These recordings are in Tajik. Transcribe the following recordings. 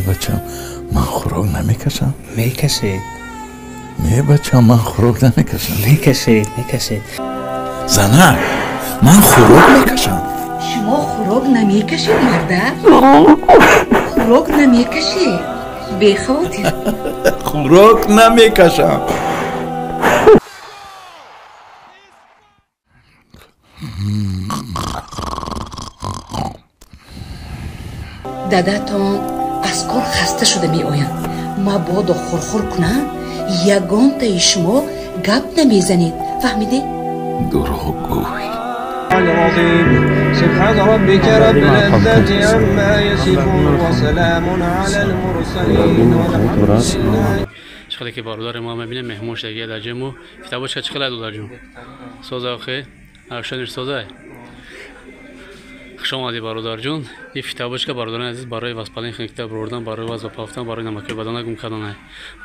Бачам, ман хӯрок намекашам. Мекашед. Не, бачам, ман хӯрок намекашам. Мекашед, мекашед. Занак, ман хӯрок мекашам. Шумо хӯрок намекашед, мардак? Хӯрок намекашед. Бехавотир. Хӯрок намекашам. Дадатон аз кор хаста шуда меоянд. Мабодо хурхур кунанд, ягонтаи шумо гап намезанед. Фаҳмидед? Дурӯғгӯй. سبحان ربك رب العزة عما يصفون وسلام على المرسلين والحمد لله. چخلی که برادر ما میبینه مهمون شده در جمع کتابش که چخلی دادر جون سازه آخه ارشانش سازه. خوش آمدی برادر جون. این کتابش که برادران عزیز برای واسپالین خیلی کتاب بردن، برای واز و پافتن، برای نمکر بدن گم کردن.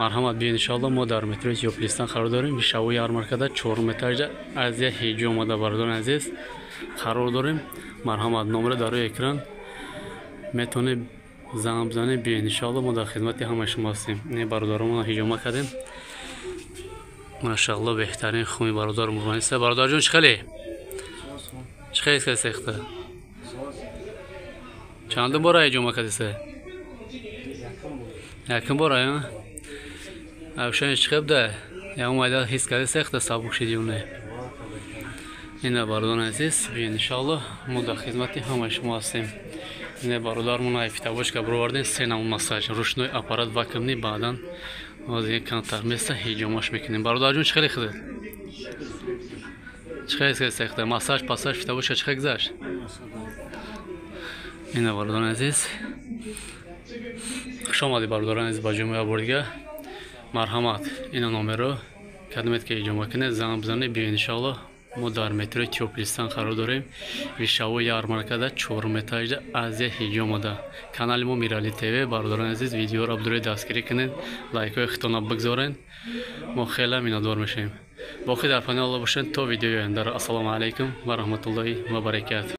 مرحمت بیاین ان شاء الله. ما در مترو یوپلیستان قرار داریم. شوی ارمرکده 4 متر از یه هیجی اومده برادران عزیز قرار داریم. مرحمت نمره در روی اکران میتونه زنگ بزنه بیاین ان شاء الله. ما در خدمت همه شما هستیم. این برادرمون هیجوما کردیم. ماشاءالله بهترین خوی برادر مورانی است. برادر جون چخلی چخلی سخته چند بار هیجوما کردی؟ یکم بار ها. اوشن چخب ده یا اومده حس کرده سخته سبک شدیونه. این برادران عزیز بیاین ان شاء الله. ما در خدمت همه شما هستیم. این برادرمون ای کتابش که برآوردین سه نمون مساج روشنوی اپارات وکمنی بعداً از یک کانتر مثل هیجوماش میکنیم. برادر جون چخلی خودت چخلی سخته مساج پاساژ کتابش چخلی گذشت؟ این برادران عزیز خوش آمدی برادران عزیز با جمعه بردگه. مرحمت این نمره کدمت که هیجوما کنه زنگ بزنه بیاین ان شاء الله. ما در مترو تیوپلیستان قرار داریم. ویشاوی یارمارکада 4 مترجا از هیجی اومده. کانال ما میرالی تیوی. برادران عزیز ویدیو را بدورید دستگیری کنید، لایک های خودتون بگذارین. ما خیلی منتظر میشیم. باقی در پناه الله باشین تا ویدیوی آینده. السلام علیکم و رحمت الله و برکاته.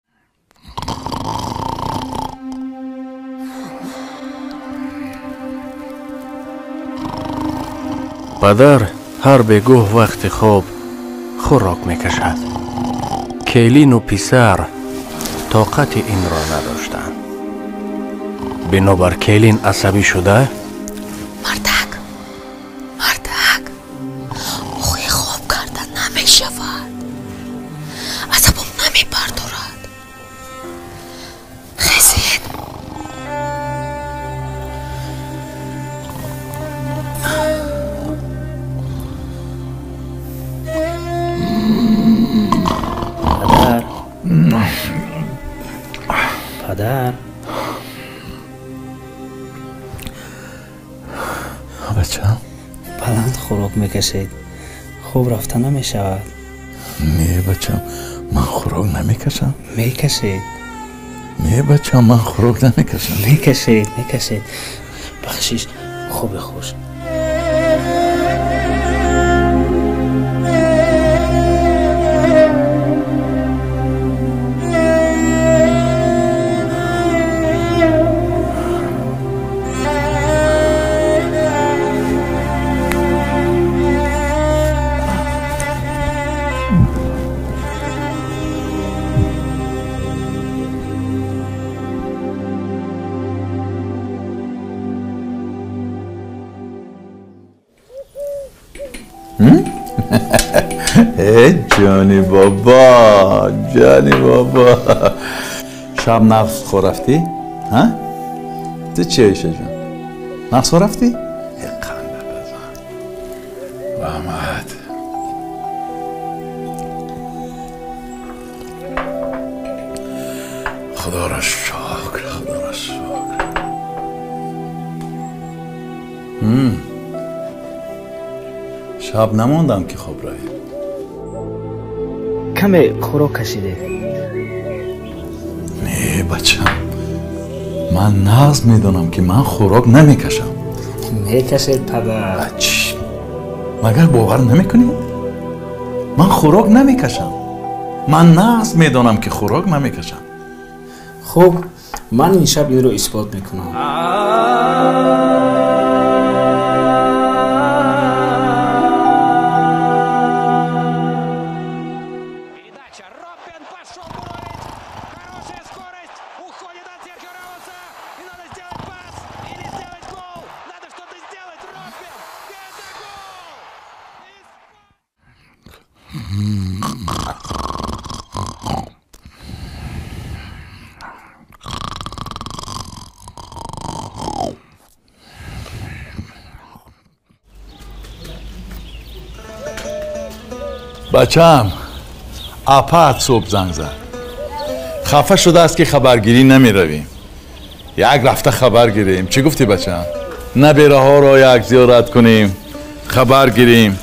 падар ҳар бегоҳ вақти хоб хӯрок мекашад. Келину писар тоқати инро надоштанд. Бинобар келин асабӣ шуда мардак, мардак, охи хоб карда намешавад, асабом намебардорад. Хезед. падар, бачам, баланд хӯрок мекашед, хоб рафта намешавад. Не, бачам, ман хӯрок намекашам. Мекашед. Не, бачам, ман хӯрок намекашам. Мекашед, мекашед. Бахшиш, хоби хуш. ҷони бобо, ҷони бобо, шаб нағз хор рафтӣ? Ту чи Оиша ҷон, нағз хор рафтӣ? Қанда базан раҳмат. Худоро шукр, худоро шукр. Шаб намондам ки хоб равем. Каме хӯрок кашидед. Не, бачам, ман нағз медонам ки ман хӯрок намекашам. Мекашед, падар. Чӣ? Магар бовар намекунед? Ман хӯрок намекашам. Ман нағз медонам ки хӯрок намекашам. Хуб, Ман ин шаб инро исбот мекунам. Бачаам, апаат субҳ занг зад. Хафа шудааст, ки хабаргирӣ намеравем. Як рафта хабар гирем. Чӣ гуфтӣ, бачаам? Набераҳоро як зиёрат кунем, хабар гирем.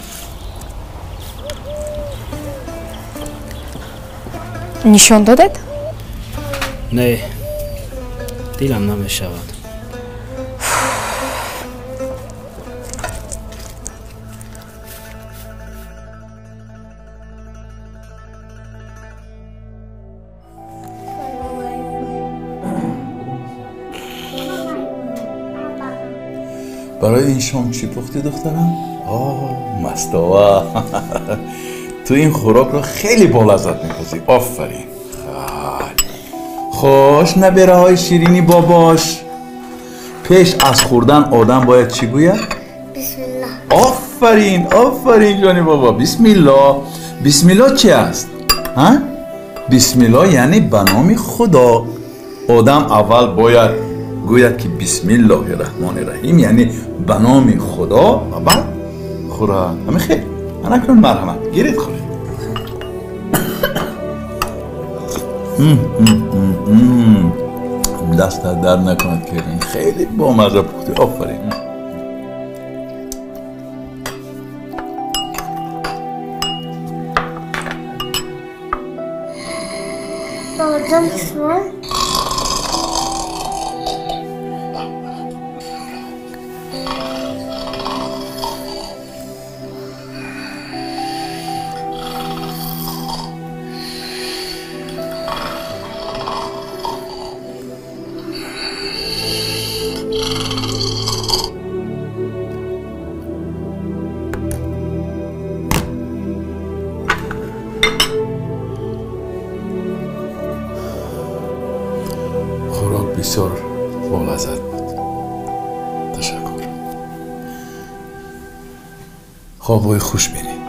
Нишон додед? Не, дилам намешавад. Барои ин шом чӣ пухтӣ, духтарам? О, мастова. Ту ин хӯрокро хеле болаззат мепазӣ. Офарин. Хош, набераҳои ширини бобош. Пеш аз хӯрдан одам бояд чӣ гӯяд? Бисмиллоҳ. Офарин, офарин ҷони бобо. Бисмиллоҳ. Бисмиллоҳ чи аст? Ҳа? Бисмиллоҳ яъне ба номи Худо. Одам аввал бояд гӯяд, ки бисмиллоҳи раҳмони раҳим, яъне ба номи Худо, ва баъд хӯрад. Ҳамин хел. Ана акнун марҳамат, гиред, хӯред. Дастат дард накунад, келин, хеле бомазза пухтӣ. Офарин. Бобоҷон, шумо Хӯрок бисёр болаззат буд. Ташаккур. Хобҳои хуш бинед.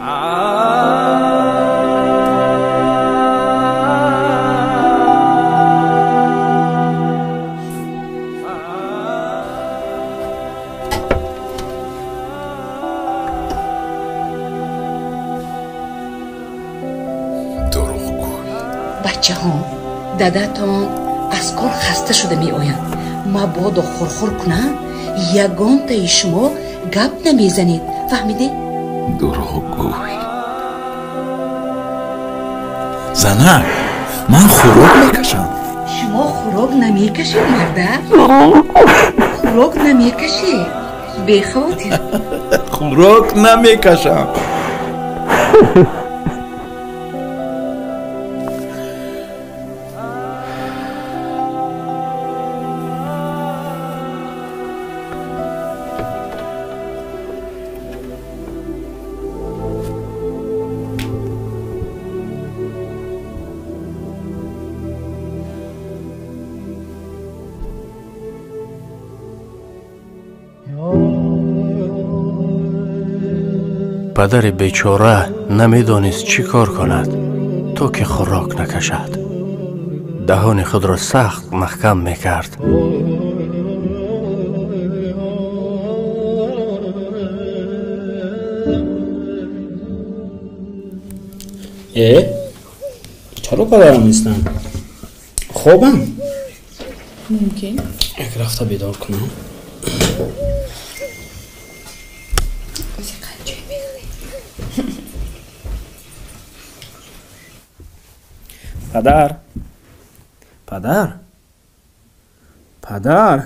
Дурӯғгӯй. Бачаҳо, дадатон аз кор хаста шуда меоянд. Мабодо хурхур кунанд, ягонтаи шумо гап намезанед. Фаҳмидед? Дурӯғгӯй. Занак, ман хӯрок мекашам. Шумо хӯрок намекашед, марда. Хӯрок намекашед. Бехавотир. Хӯрок намекашам. Падари бечора намедонист чӣ кор кунад, то ки хӯрок накашад. Даҳони худро сахт маҳкам мекард. Э, чаро падарам нестанд? Хобам? Мумкин. Як рафта бедор кунам. Падар, падар, падар,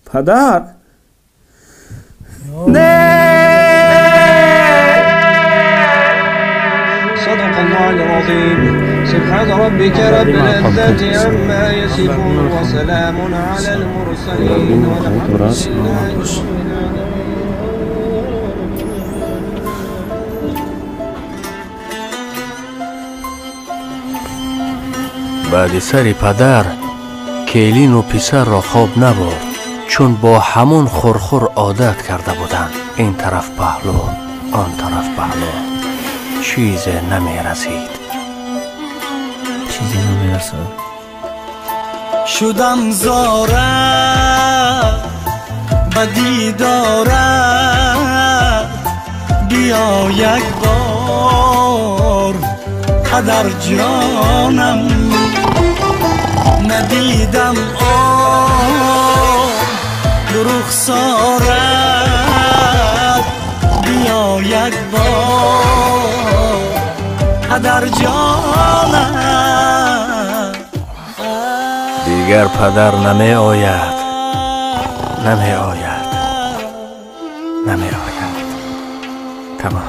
падар. Не! صدق. الله العظيم. سبحان ربك رب العزة عما يصفون وسلام على المرسلين والحمد لله رب العالمين. Баъди сари падар келину писарро хоб набурд, чун бо ҳамон хурхур одат карда буданд. Ин тараф паҳлӯ, он тараф паҳлӯ, чизе намерасид. Чизе намерасад. Шудам зора ба дидорат, биё як бор падарҷонам. Надидам он рухсорат, биё як бор падарҷонам. Дигар падар намеояд, намеояд, намеояд. Тамом.